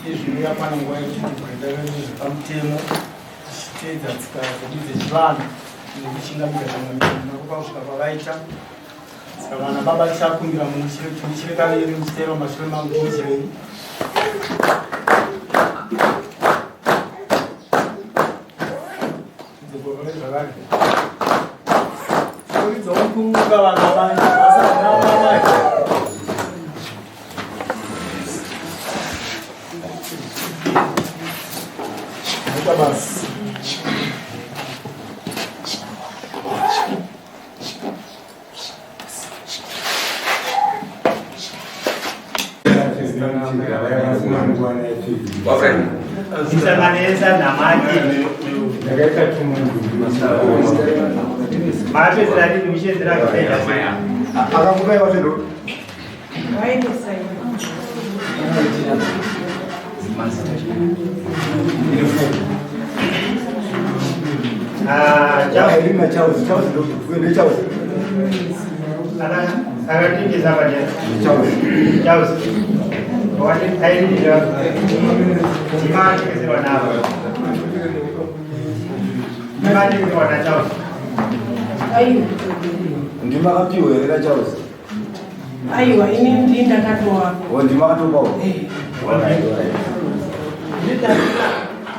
Izvi yakwana nguva yekuti pamutemo tichiteedza tsika dzedu dzechivanhu nekuchingamidza vamwe kusvika kwavaita. Saka vana baba tichakumbira muchire kaviri muchiteera mumashure mangu timuchirei. Dzokoro zvakare. Kuridza mukunguka vana mai. Asana mai. Maita basi. Kusanganisa namati. Mapedzera rini muchienzera kuenda. Akakupai watendo. Ah, chao. Irina Charles, Charles ndo Charles. Akatengesa pachena. Charles. Charles. Wati airira. Timatengeserwa navo. Timatengeserwa na Charles. Ndima akapiwa here na Charles? Aiwa, ini ndini ndakatowapo. Oh, ndima akatopawo.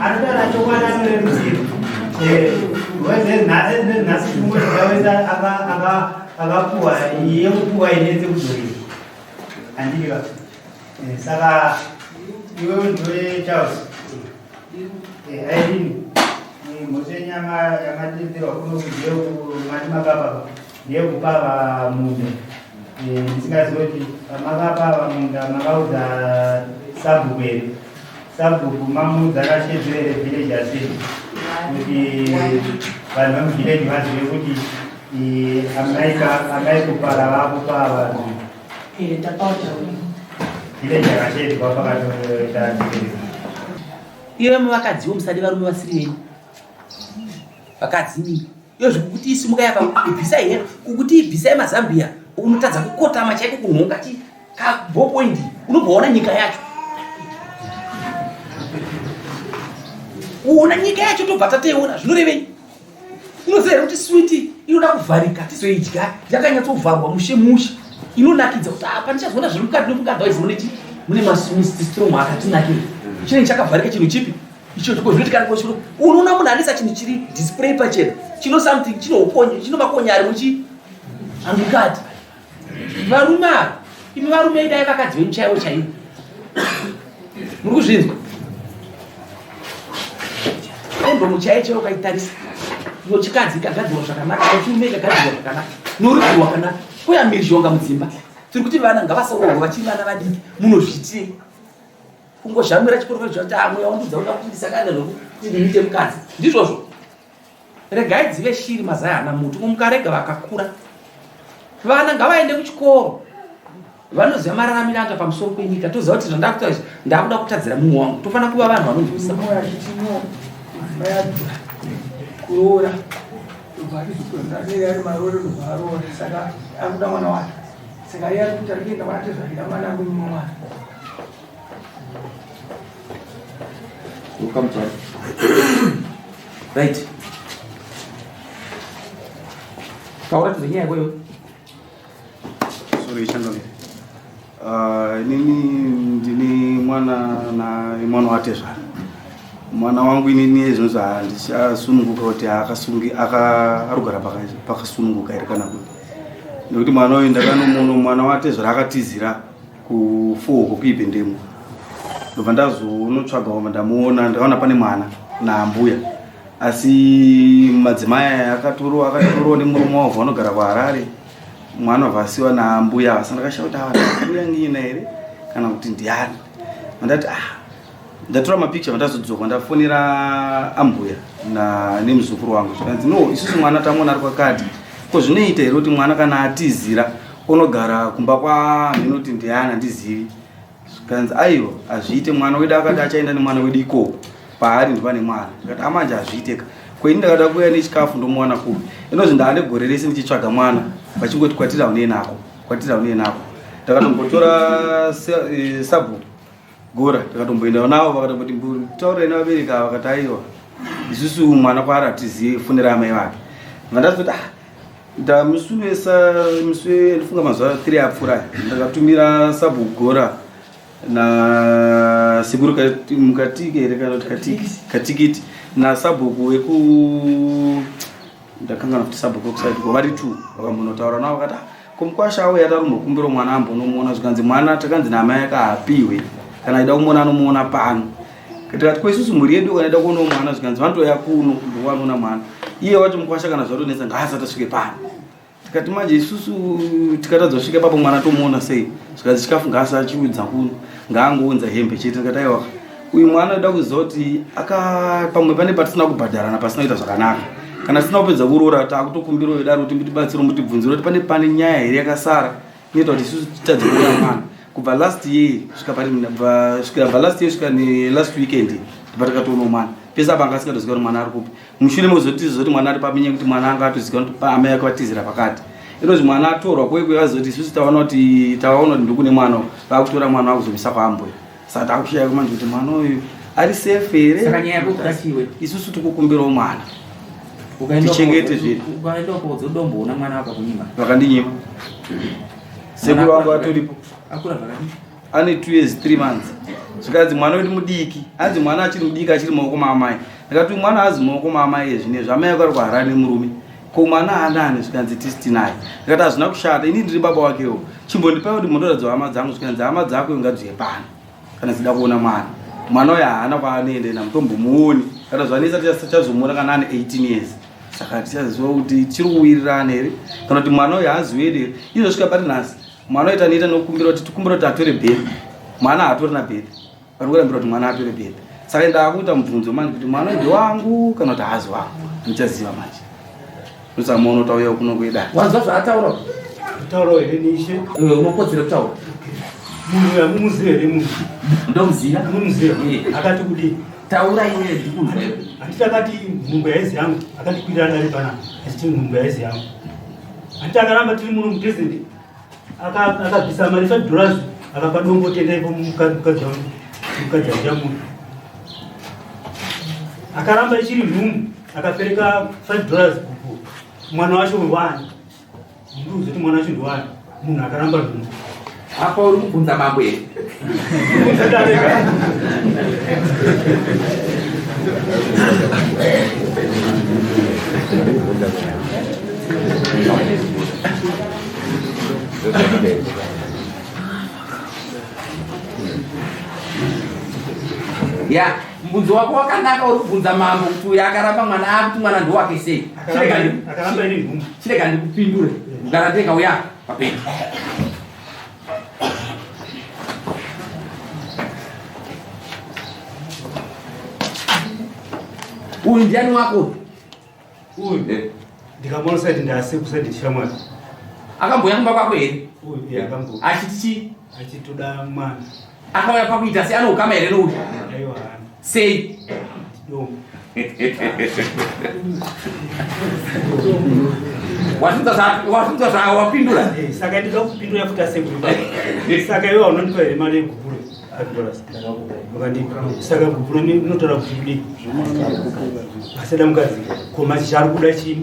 Anotaura chokwadi anorerusirwa. Nhasi chimwe akapuwa yekupuwa inetse kudzorera. Handiti ka? Saka iwewe ndiwe Charles. Irene, mhosva yenyama yamatenderwa kuno mati makapa ndeyekupa vamunda. Ndisingazivi kuti pamakapa vamunda makaudza sabhuku here? Sabhuku mamuudza akashedzera here village assembly kuti vanhu vemuvillage vazive kuti amai kupara vakupa vanhu? Takautaura. Village yakashedzwa pakatoita. Iwe muvakadziwo musade varume vasiri venyu. Vakadzi mimi. Iyo zvekuti isimuka yapa ibvisai here? Kukuti ibvisai mazambia unotadza kukotama chaiko kunhonga chi ka ballpoint unobva waona nyika yacho. Uona nyika yacho tobva tateiona zvinorevei? Unoziva here kuti switi inoda kuvharika tizoidya yakanyatsovharwa mushe mushe inonakidza kuti apa ndichazoona zviri mukati nemukati waizi mune chi mune maswiti strong akatinakira chinenge chakavharika chinhu chipi icho chiko zvinoti kana kochiro unoona munhu anisa chinhu chiri display pachena chino something chino ukonye chino makonye ari muchi amukati varume ava imi varume idai vakadzi venyu chaivo chaivo muri kuzvinzwa kondomu chaiyo chaiyo ukaitarisa iyo chikadzi ikagadzirwa zvakanaka chirume ikagadzirwa zvakanaka norudzi rwakanaka kuya mhirizhonga mudzimba tiri kuti vana ngavasaroorwa vachiri vana vadiki munozviitirei kungozhamira chikoro choti amwe wandudza uda kuti ndisangane nokuti ndiite mukadzi ndizvozvo regai dzive shiri mazai ana muti mukarega vakakura vana ngavaende kuchikoro vanoziva mararamiro anga pamusoro penyika toziva kuti zvandakuita izvi ndakuda kutadzira mumwe wangu tofanira kuva vanhu vanonzwisisa kuroora ari maroore ndobva aroora saka akuda mwana wake saka iye ari kuti ari kuenda mwana tezvarira mwana akunyima mwana. Right. Taura tuzenyaya yako. Sorry, changamire. Inini ndini mwana na mwana watezvara. Mwana wangu inini zvinonzi handichasununguka kuti akasungi akarugara pakasununguka here kana kuti nekuti mwana uyu ndakanomuno mwana watezvara akatizira kufohoko kuibhendemo ndobva ndazonotsvaga wama ndamuona ndakaona pane mwana naambuya asi madzimai aya akatorowa akatorowa nemurume wavo vanogara kuharare mwana wabva asiwa naambuya asi ndakashaya kuti ava mbuya ngina here kana kuti ndiani mandati ah ndatora mapicture vandazodzoka ndafonera ambuya nemuzukuru wangu zvikanzi no isusu mwana tamuona ari kwakati ko zvinoita here kuti mwana kana atizira onogara kumba kwamhinoti ndiani handizivi zvikanzi aiwa hazviite mwana wedu akati achaenda nemwana wedu ikoko paari ndipane mwana ndikati amanje hazviiteka ko ini ndakada kuuya nechikafu ndomuwana kupi inozvi ndaane gore rese ndichitsvaga mwana vachingoti kwatiri haunei nako kwatiri haunei nako ndakatombotora eh, sabhuku gora takatomboenda navo vakatomboti taurai nevabereki ava vakati aiwa isusu mwana kwaari hatizive fonera amai vake vandazoti ah ndamusi musi ndifunga mazuva 3 apfuura ndakatumira sabhuku gora na sekuru mukatiki here kana kuti katikiti nasabhuku weku ndakangana kuti sabhuku wekusaidi ko vari two vakambonotaura navo vakati ah, ko mukwasha auya tarumbokumbiro mwana ambonomuona zvikanzi mwana takanzi naamai ake haapiwe kana aida kumuona anomuona pano tikati ko isusu mhuri yedu kana ida kuonawo mwana zvikanzi vanotouya kuno ndowanoona mwana iye wacho mukwasha kana zvatonetsa ngaasati asvike pano tikati manje isusu tikatadza kusvika ipapo mwana tomuona sei zvikanzi chikafu ngaasachiudza kuno ngaangounza hembe chete tikati aiwa uyu mwana oda kuziva kuti aka pamwe pane patisina kubhadharana pasina kuita zvakanaka kana tisina kupedza kuroora takutokumbira uyo dare kuti mutibatsire mutibvunzire kuti pane pane nyaya here yakasara inoita kuti isusu titadze kuona mwana kubva last year kusvika pari svikira bva last year kusvika nelast weekend ndibva takatoona mwana pese apa anga asingatoziva kuti mwana ari kupi mushure mekuzoti zoti mwana ari papi nyaya kuti mwana anga atoziva kuti amai ake vatizira pakati inozvi mwana atorwa kwekwe vazoti isusu taona kuti taona kuti ndikune mwana vakutora mwana vakuzomisa kwaambuya saka takushaya manje kuti mwana uyu ari safe here saka nyaya yako kudachiwe isusu tikukumbirawo mwana tichengete zviri ukaenda ukozodomboona mwana wakakunyima vakandinyima sekuru vangu vatoripo akura zvakadii ane 2 years 3 months zvikanzi mwana wedu mudiki anzi mwana achiri mudiki achiri maoko maamai ndikati mwana azi maoko maamai ezvinezvi amai ako ari kuharare nemurume ko mwana anani zvikanzi tisi tinaye ndikati hazvina kushata ini ndiri baba wakewo chimbondipai kuti mondoratidza hama dzangu zvikanzi hama dzako ingadziye pano kana dzida kuona mwana mwana uyo haana kwaanoenda ena mutombomuoni kana zvanetsa tichazomuona kana ane 18 years saka tichaziva kuti tiri kuwirirana here kana kuti mwana uyo haaziwedi here izvosvika pari nhasi mwana uyo tanoita nokukumbira kuti tikumbira kuti atore bhedhi mwana haatorina bhedhi vari kurambira kuti mwana atore bhedhi saka ndaakuita mubvunzo manje kuti mwana uyu ndewangu kana kuti haazi wangu ndichaziva manje ndosamuona kuti auya kuno kueda wanzwa zvaataura kutaura here nishe unokodzera kutaura munhu uyu amumuziva here munhu ndomuziva amunomuziva akati kudii taura iwe ndikunzwa handiti akati nhumbu yaizi yangu akatikwirira dare panapa achiti nhumbu yaizi yangu handiti akaramba tiri muno mupresident akabvisa mari five dollars akapa dombo tendaipo mukadzi wangu mukadzi achamunhu akaramba ichiri nhumbu akapereka five dollars kuku mwana wacho wani ndiuze kuti mwana wacho ndiwani munhu akaramba nhumbu apa uri kubvunza mambo here ya mubvunzo wako wakanaka uri kubvunza mambo kuti uyo akaramba mwana akuti mwana ndowake sei chirega ndikupindure kugara ndega uya papeni uyu ndiani wako uyu eh. ndikamuona saidi ndaaseku saidi shamwari akambouya kumba kwako here uyu akambo achiti chii achitoda mwana akauya pakuita sei anoukama here nouyu aiwa hana sei dombo wazvinzwa zvawapindura eh, saka ndida kupindura futi asekuru saka iwe unondipa here mari yegupuro saka gupuro inotaura kuti kudii asada mukadzi ko mashizha ari kuda chii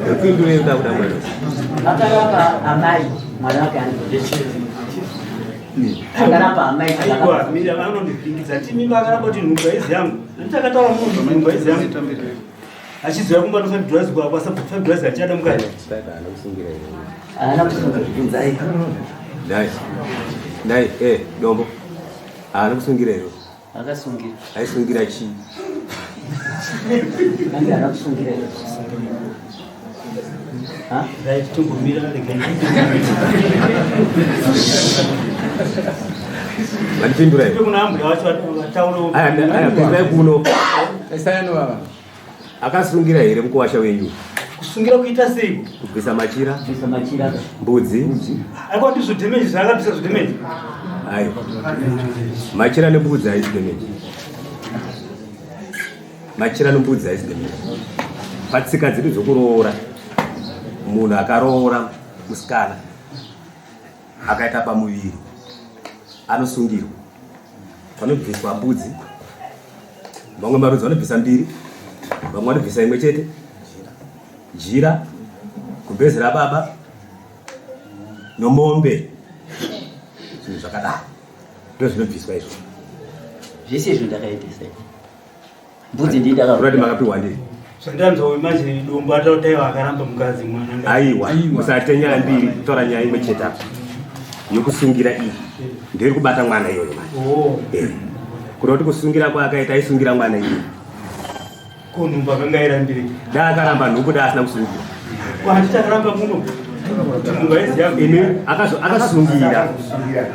Ndopindure ndakuda mwana. Akarapa amai mwana wake akarapa amai. Aiwa, mira anondivhiringidza. Ti mimba akaramba kuti nhumbu haizi yangu. Handiti akataura munhu nhumbu haizi yangu. Achiziva kumba nofabhidhurazi kwa sabhidhurazi achada mukadzi. Haana kusungira. Dai. Dai, dombo. Haana kusungira here? Akasungira. Aisungira chii? Hanzi haana kusungira here? Right, tombomira regai. Vandipindura here? Kuna ambuya vacho vataura. Aya, pindurai kuno. Akasungira here mukuwasha wenyu? Kusungira kuita sei? Kubvisa machira? Kubvisa machira. Mbudzi? Aikuwa ndizvo damage zvaakabvisa zvo damage. Aiwa. Machira nembudzi haisi damage. Machira nembudzi haisi damage. Patsika dzedu dzokuroora, munhu akaroora musikana akaita pamuviri anosungirwa. Panobviswa mbudzi, vamwe marudzi vanobvisa mbiri, vamwe vanobvisa imwe chete, jira, gumbezi rababa nomombe, zvinhu zvakadaro ndo zvinobviswa izvo. Zvese izvo ndakaitesa. Mbudzi ndii ndakaroora. Urati makapiwa ndii? Zvandanzwa manje dombo atautaiwa akaramba mukadzi mwana. Aiwa, musate nyaya mbiri, tora nyaya imwe chete apa. Yokusungira iyi ndiri kubata mwana iyoyo manje. Oh. Kuda kuti kusungira kwaakaita aisungira mwana iyoyo. Ko nhumbu akanga irambire. Da akaramba nhumbu da asina kusungira. Ko handiti akaramba muno. Nhumbu haizi yangu. Ini akasungira.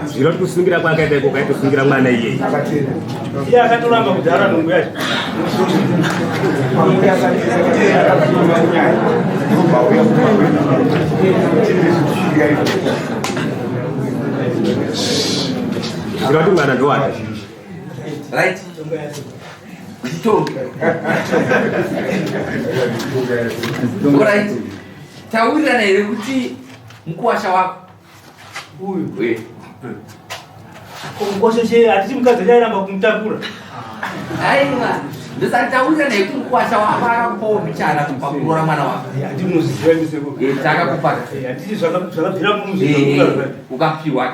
Zvino kuti kusungira kwaakaita ikoko aitosungira mwana iyeye. Iye akatoramba kudhara nhumbu yacho. Zvino kuti mwana ndowake. Right. Alright. Taurirana here kuti mukuwasha wako uyu mukuwasha che hatiti mukadzi achairamba kumutakura. Aiwa, ndosati taurirana here kuti mukuwasha wako akakupawo michana pakuroora mwana wako. Handiti munozviziva miseko. Takakupa. Handiti zvakabvira munhu ukapiwa.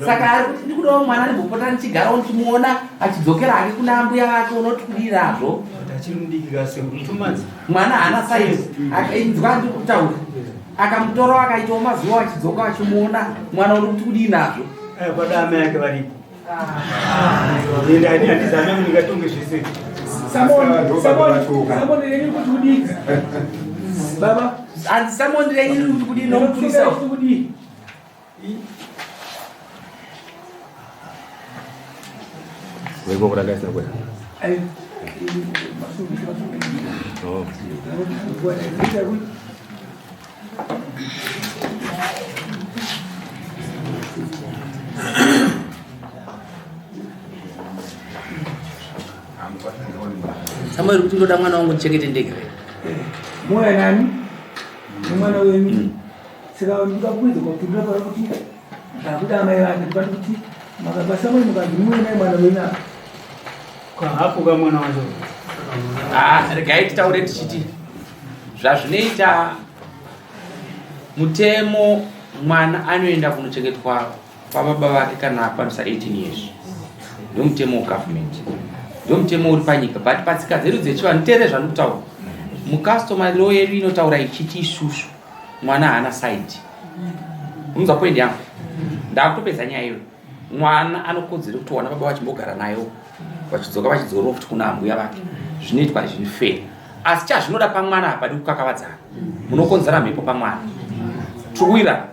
Saka ari kuti ndikudawo mwana ndimbopota ndichigarawo ndichimuona achidzokera hake kuna ambuya vake unoti kudii nazvo. Achiri mudiki kasekuru 2 months. Mwana haana saizi, akainzwa ndiri kutaura. Akamutorawo akaitawo mazuva achidzoka achimuona mwana uri kuti kudii nazvo. Aya kwada amai ake varipo. Ende ani handizi amai kuti ndingatonge zvese. Samoni renyu kuti kudii? Baba, hanzi samoni renyu riri kuti kudii nomupurisa? Kudii? Weiko kuranga isina kuenda. Oh. Samuel kuti ndoda mwana wangu ndichengete ndega. Moya nani nemwana wenyu. Saka ndikakwidza kwapindura pari kuti ndakuda amai vake ndikati kuti makabasa mwe mukanzi muye naye mwana wenyu apa. Kahapo kamwana wacho. Ah, regai titaure tichiti zvazvinoita mutemo, mwana anoenda kunochengetwa kwababa vake kana akwanisa 18 years. Ndo mutemo wegovernment, ndo mutemo uri panyika. But patsika dzedu dzechivanhu, teere zvandikutaura, mucustomary law yedu inotaura ichiti isusu mwana haana side. Unonzwa point yangu? Ndakutopedza nyaya iyoyo. Mwana anokodzera kuti wana baba vachimbogara nayo, vachidzoka vachidzorora futi kuna ambuya vake. Zvinoitwa zvinofera, asi chazvinoda pamwana hapadi kukakavadzana, munokonzera mhepo pamwana. Tikuwira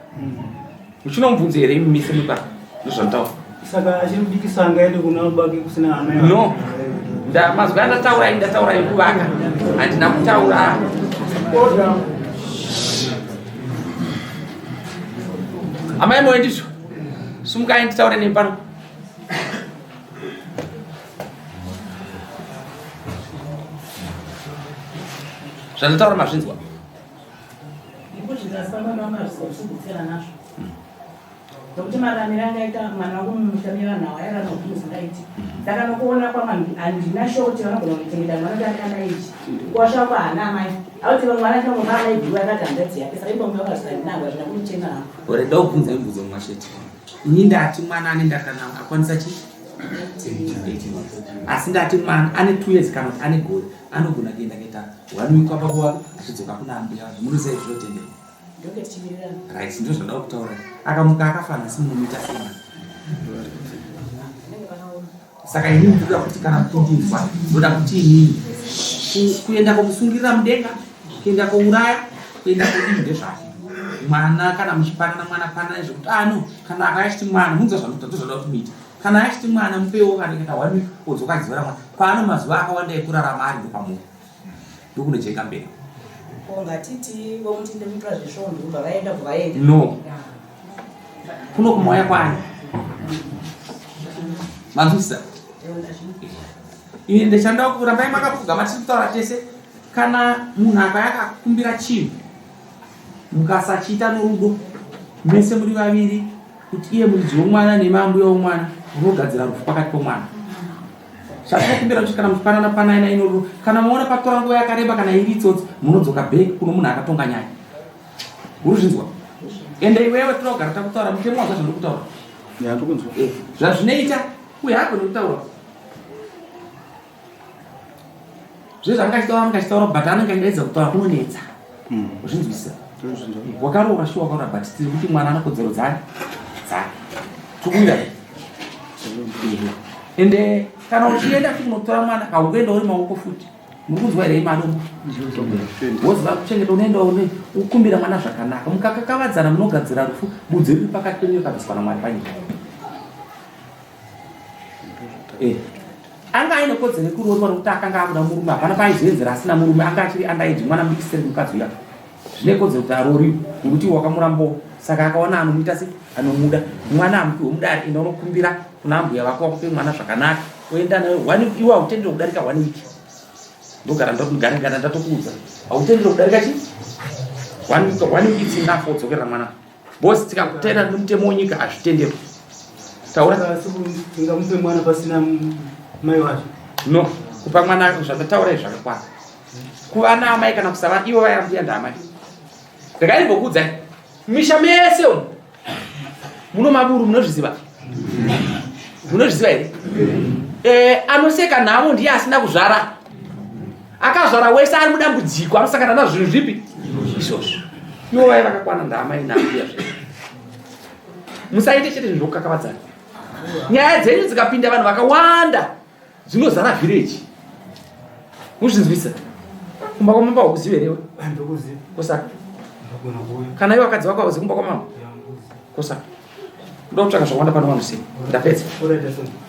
muchinomubvunza here imi mise mupa ndozvanditaura. Saka achiri mudiki sanga aende kuna babake kusina amai. No, mazwi andataura ini ndataura ekuvaka, handina kutaura. Amai moyo ndizvo, sumukai nditaure nemi pano. Zvandataura mazvinzwa? Nekuti zvikasamba mama zvizokugutsira nazvo. Nokuti maramiro angaita mwana wangu mumusha mevanhu ava airarama kuti musingaiti. Saka nokuona kwangu handina sure kuti vanogona kuchengeta mwana kuti ari kana ichi. Kuwasha wako haana amai. Auti vamwe vana chavo mama aibviwa akati hanzvadzi yake saka ipo vakazvitananga zvina kumuchema hangu. Ore ndakubvunza mibvunzo mumwe chete. Ini ndati mwana ane ndakana akwanisa chi 18 months. Asi ndati mwana ane 2 years kana kuti ane gore anogona kuenda kuita one week kwababa wake achidzoka kuna ambuya vake. Munoziva izvi zvinotenderwa. Ndoke tichiwirirana. Right, ndizvo zvandava kutaura. Akamuka akafa nhasi munomuita sei mwana? Vanenge vakaoma. Saka inini ndinoda kuti kana muchindinzwa ndoda kuti inini kuenda komusungirira mudenga, kuenda kouraya, kuenda kodii ndezvake. Mwana kana muchipanana mwana pananai zvekuti ah no, kana akauya achiti mwana munzwa zvanoita ndozvanoda kuti muite. Kana achiti mwana mupewo kana kuita one week odzoka achidzora mwana. Kwaano mazuva akawanda ekurarama ari ndopamuri. Ndokunojeka mberi. Ko ngatiti vomuti ndomutora zvesvondo kubva vaenda kubva vaenda. No. Kuno kumauya kwani? Manzwisisa? Ini ndichandawo kurambai makapfugama tiri kutaura tese kana munhu akauya akakumbira chinhu mukasachiita norudo mese muri vaviri kuti iye muridzi womwana nemambuya womwana unogadzira rufu pakati pomwana Chatinokumbira kuti kana muchipanana panana inoru kana maona patora nguva yakareba kana iri itsotsi munodzoka back kuno munhu akatonga nyaya. Uruzvinzwa? Ende iwewe toda kugara takutaura mutemo wazva zvandiri kutaura. Ya ndokunzwa. Eh, zvazvinoita uye haagoni kutaura. Zvezvo anga achitaura anga achitaura but anenge achidaidza kutaura kunonetsa. Uzvinzwisisa? Wakaroora shuwa wakaroora but tiri kuti mwana ana kodzero dzake. Dzake. Tukuira. Ende kana uchienda futi kunotora mwana haukuenda uri maoko futi. Muri kunzwa here madombo? Woziva kuchengeta unoenda une ukumbira mwana zvakanaka. Mukakakavadzana munogadzira rufu budzi riri pakati penyu rakabviswa naMwari panyika. Eh. Anga aine kodzero yekuroorwa nokuti akanga akuda murume hapana paaizoenzera asina murume anga achiri underage mwana mudiki seri mukadzi uya zvine kodzero kuti arooriwe nokuti wakamurambawo saka akawana anomuita se anomuda mwana amupiwe mudare enda unokumbira kuna ambuya vako vakupe mwana zvakanaka oenda nayo one iwe hautendere kudarika one week ndogara ndogarigara ndatokuudza hautendere kudarika chi one week one week it's enough wodzokerera mwana Boss tikakutenda nemutemo wenyika hazvitenderwi. Taura. Tingamupe mwana pasina mai wacho. No, kupa mwana zvandataura izvi zvakakwana. Kuva naamai kana kusava ivo vaya mbuya ndaamai. Regai ndimbokuudzai. Misha mese umu muno maburu munozviziva? Munozviziva here? Eh, anoseka nhamo ndiye asina kuzvara. Akazvara wese ari mudambudziko anosangana nazvo zvinhu zvipi? Izvozvo. Ivo vaya vakakwana ndaamai naambuya zve. Musaite chete zvinhu zvokukakavadzana. Nyaya dzenyu dzikapinda vanhu vakawanda dzinozara village. Muzvinzwisa? Kumba kwamambo haukuzivi here iwe? Ndokuziva. Kosaka. Ndogona kuuya. Kana iwe vakadzi vako hauzi kumba kwamambo? Kosaka. Ndoda kutsvaka zvakawanda pano vanhu sei? Ndapedza.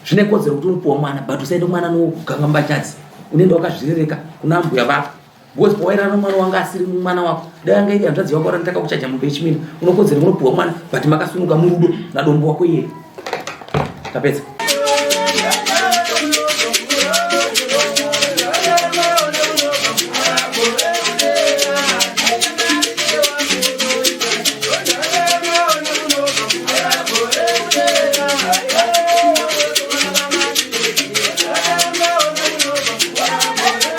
Zvine kodzero kuti unopiwa mwana but usaende mwana nokuganga mbachadzi. Unoenda wakazvirereka kuna ambuya vako. Because pawairara nomwana wanga asiri mwana wako. Dai anga iri hanzvadzi yako randitaka kuchaja mombe yechimina. Unokodzero unopiwa mwana but makasununguka murudo nadombo wako iyeye. Tapedza.